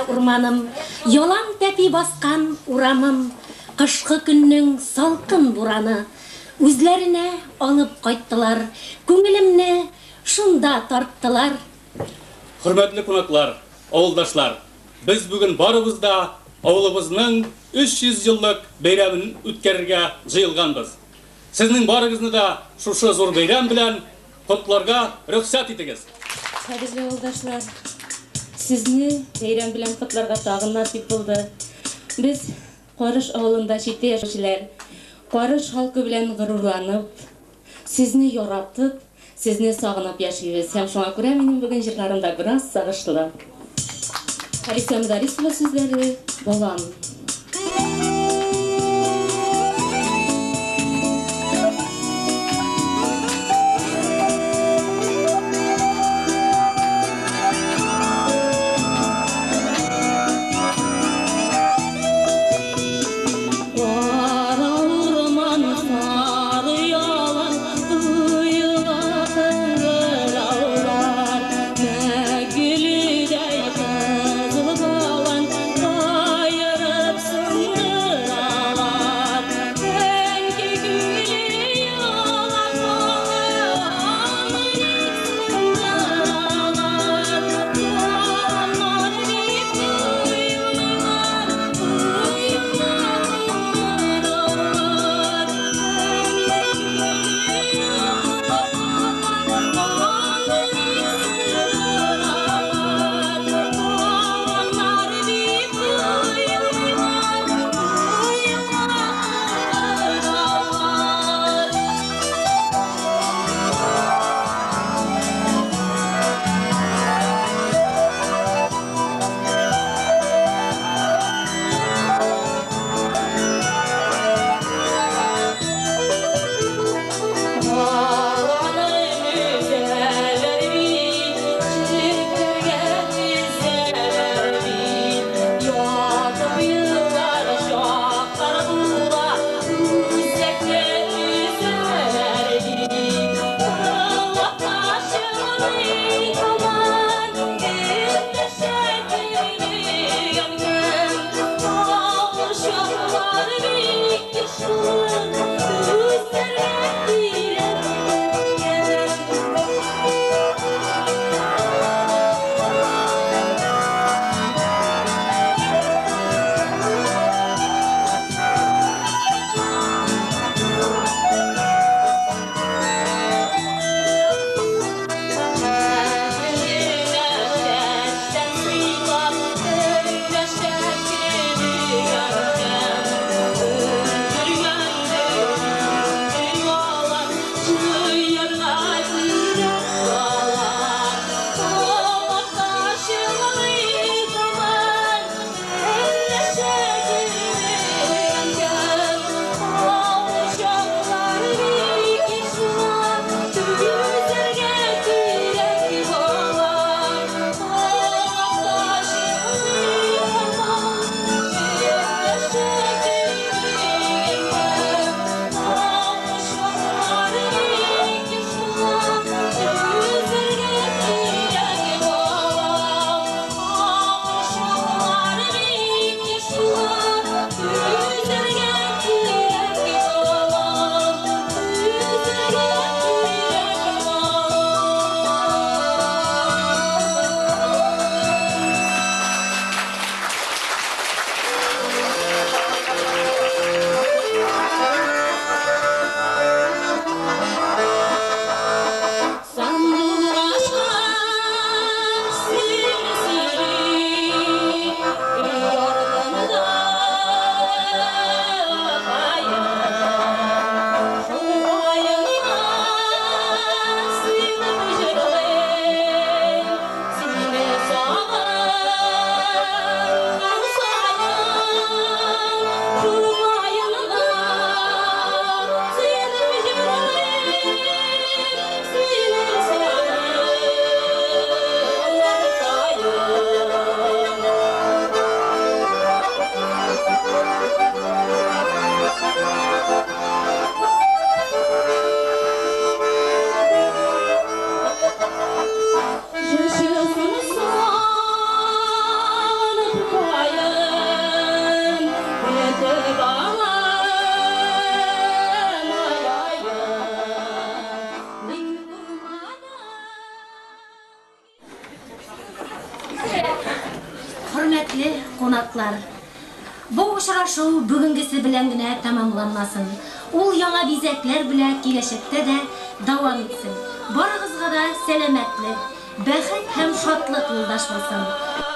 урманым, Ялан тәпи баскан урамым. Кышкы көннең салкын бураны Үзләренә алып кайттылар, Күңелемне шунда тарттылар. Хөрмәтле кунаклар, авылдашлар! Без бүген барыбыз да авылыбызның 300 еллык бәйрәмен үткәрергә җыелганбыз. Сезнең барыгызны да шушы зур бәйрәм белән котларга рөхсәт итегез! Кадерле авылдашлар, сезне бәйрәм белән котларга тагын насыйп булды. Без, Карыш авылында читтә яшәүчеләр, Карыш халкы белән горурланып, сезне яратып, сезне сагынып яшибез. Һәм шуңа күрә минем бүген җырларым да бераз сагышлы. Халисә Мөдәрисова сүзләре, Балам. Кара урман, сары ялан, Туела кыңгыраулар. Мәгөледәй кызыл балан, Каерып сындыралар. Хөрмәтле кунаклар! Бу очрашу бүгенгесе белән генә тәмамланмасын. Ул яңа бизәкләр белә киләчәктә дә дәвам итсен. Барыгызга да сәламәтлек, бәхет һәм шатлык юлдаш булсын!